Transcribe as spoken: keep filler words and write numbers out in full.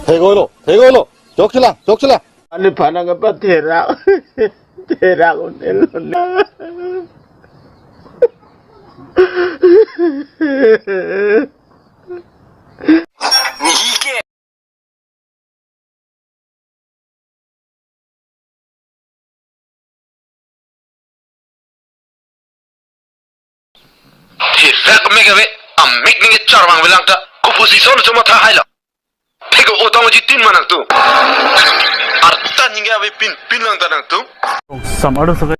Thek-olo, thek-olo. Chokchelang, chokchelang. Ani phanang apa therak. Therak un-elo na. Therak mek ave, amek ningje charvang avelang ta, kopusi son chomatha hailo. Thek-o tangji tin ma nangtum. Arta ningje ave pin, pin lang ta nangtum. Sam ado sakai.